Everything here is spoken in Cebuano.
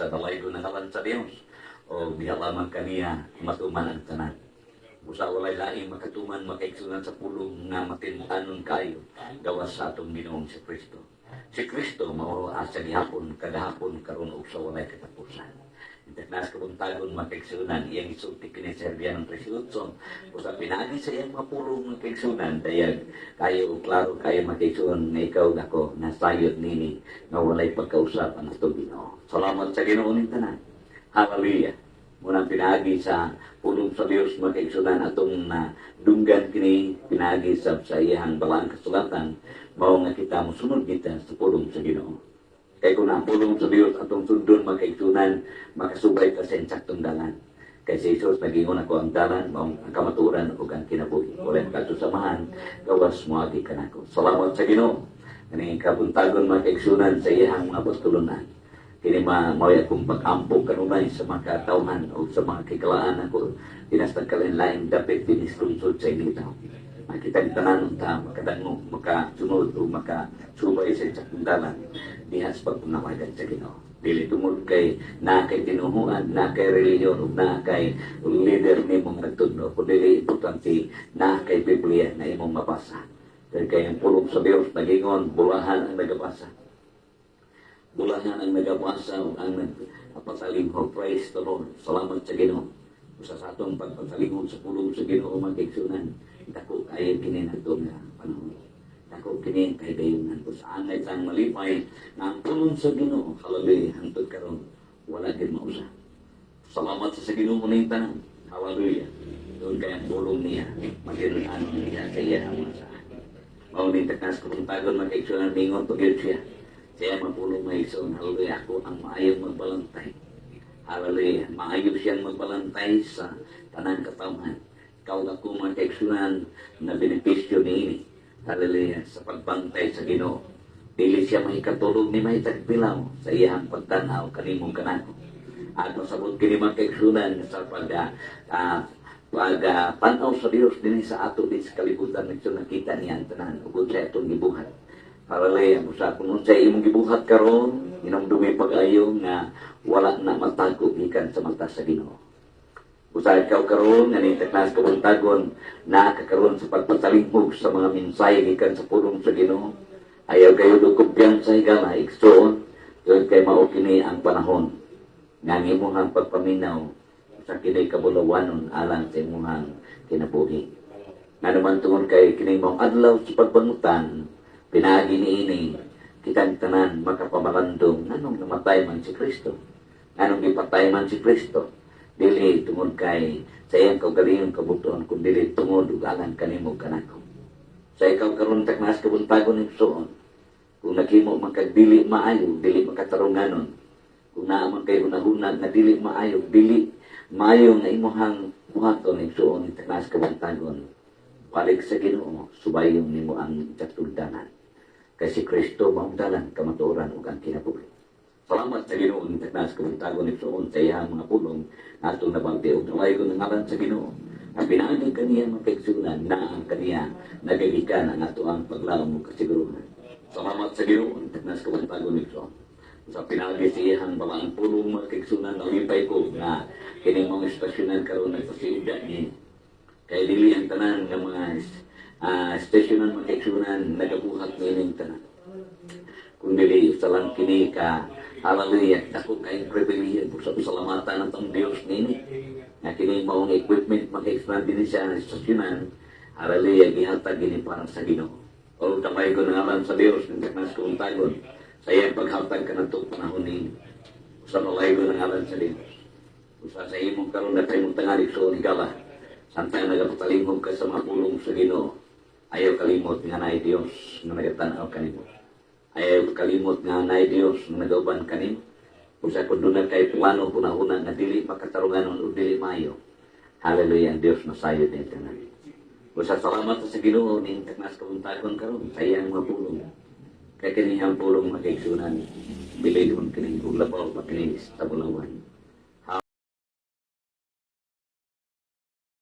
Sa dalaygon nga ngalan sa Dios o diha lamang kaniya matuman ang tanan. Busa walay laing makatuman, makaigsunan, sa pulong nga matin-anon kayo gawas sa atong Ginoong si Kristo. Si Kristo mao asa gihapon, kagahapon, karon ug sa walay katapusan. Intaknas kabuntagon, mga kaigsunan, iyang isulti kini sa Herbiano 13.8, usa pinaagi sa iyang mga pulong, mga kaigsunan, dayag kayo ug klaro kayo, mga kaigsunan, nga ikaw nako nasayod nini nga walay pagkausap ang atong Ginoo. Salamat sa Ginoo ning tanan. Hallelujah. Munang pinaagi sa pulong sa Dios, mga kaigsunan, atong na dunggan kini pinaagi sa iyang balaang kasulatan, mao nga kita mosunod kita sa pulong sa Ginoo. Kay kung ang pulong sa Dios atong sundon, mga kaigsunan, makasubay ta sa insaktong dalan. Kay si Jesus nagingon, "Ako ang dalan, mao ang kamatuoran ug ang kinabuhi. Walay makadto sa Amahan gawas moagi kanako." Salamat sa Ginoo. Kani kabuntagon, mga kaigsunan, sa iyang mga pagtulunan. Kini ma mao akong pag-ampo kanunay sa mga katawhan o sa mga kikalaan ako dinastang kalain-laing dapit dinhi sa lungsod sa Initaw. Makita ni tanan unta makadangog, makasunod o makasubay sa insaktong dalan diha sa pagpangawagan sa Ginoo. Dili tungod kay na kay tinuhuan, na kay relihiyon o na kay leader nimong nagtudlo, kundi importante na kay Biblia na imong mabasa. Dahil kay ang pulong sa Dios nagingon, bulahan ang nagabasa. Bulahan ang nagabasa o ang nagpatalingho. Praise the Lord. Salamat sa Ginoo. Usa sa atong pagpatalingho sa pulong sa Ginoo, mga kaigsunan, dako kayo kini nato nga panahon. Dako kini kay gayunan. Kung saan ay tang malipay na ang pulong sa Ginoo, hallelujah, hangtod karon wala gid mausa. Salamat sa Ginoo ning tanan. Hallelujah. Doon kay ang pulong niya, maginunan niya sa iya ang mga saan. Mao ni takas kabuntagon, mga kaigsunan, mingon pag siya. Siya mapulong may igsoon, hallelujah, "Ako ang maayong magbalantay." Hallelujah. Maayo siyang magbalantay sa tanang katawhan. Ikaw ako, mga kaigsunan, na benepisyo niini. Hallelujah. Sa pagbantay sa Ginoo. Dili siya mahikatulog ni mahitagpilaw sa iyang pagtanaw kanimong kanako. At masabot kini, mga kaigsunan, sa pag panaw sa Dios dinhi sa ato din sa kalibutan nagso nakita niya ang tanan ug sa atong gibuhat. Hallelujah. Busa kung unsay imong gibuhat karon, hinumdumi pag-ayo nga wala na matago gikan sa mata sa Ginoo. Busa ikaw karon nga nitaknas kabuntagon na kakaroon sa pagpatalinghog sa mga mensahe gikan sa pulong sa Ginoo. Ayaw kayo og kumpiyansa, higala, igsoon, tungod kay mao kini ang panahon nga ang imuhang pagpaminaw sa kini kabulawanon alang sa imuhang kinabuhi. Nga naman tungod kay kini mao adlaw sa pagbangutan, pinaagi niini kitang tanan makapamalandong nganong namatay man si Kristo. Nganong gipatay man si Kristo. Dili tungod kay sa iyang kaugalingon kabutuan, kun dili tungod ug alang kanimo kanako. Sa ikaw karon taknas kabuntagon, igsoon, kung naghimo man kag dili maayo, dili makatarunganon, kung naa man kay hunahuna nga dili maayo, dili maayo nga imuhang buhaton, igsoon, taknas kabuntagon, balik sa Ginoo, subayon nimo ang katuldanan. Kay si Kristo maong dalan, kamatuoran ug ang kinabuhi. Salamat sa Ginoo ng taknas kabuntagon, igsoon, sa iyang mga pulong atong nabati ug dalaygon ng ngalan sa Ginoo. Ang pinaagi kaniya, mga kaigsunan, na ang kaniya nagagikan ang ato ang paglaom ug kasiguruhan. Salamat sa Ginoo ng taknas kabuntagon, igsoon. Sa pinaagi sa iyang balaang pulong, mga kaigsunan, nalipay ko nga kining mga estasyonan karon nagpasiuda ni. Kay dili ang tanan nga mga estasyonan, mga kaigsunan, nagabuhat niining tanan. Kung dili usa lang kini ka, hallelujah, dako kayong pribilehiyo sa pasalamatan ng atong Dios nini. Nga kini maong equipment, mga kaigsunan, dinhi sa estasyonan, hallelujah, gihatag gini para sa Ginoo. O dalaygon ng ngalan sa Dios ng taknas kabuntagon sa iyang paghatag kanatong panahon nini. Sa dalaygon ng ngalan sa Dios. Usa sa imong karon na kay mong tangali so higala. Samtang nagapatalinghog ka sa mga pulong sa Ginoo, ayaw kalimot nga naay Dios nga nagatanaw kanimo. Ayaw kalimot nga naay Dios nga nagauban kanimo. Usa kung doon kay plano hunahuna nga dili makatarunganon o dili maayo, hallelujah, ang Dios nasayod ni tanan. Usa salamat sa Ginoo ning taknas kabuntagon karon sa iyang mga pulong. Kay kini ang pulong, mga kaigsunan, bilidon kini ug labaw pa kini sa tabulawan.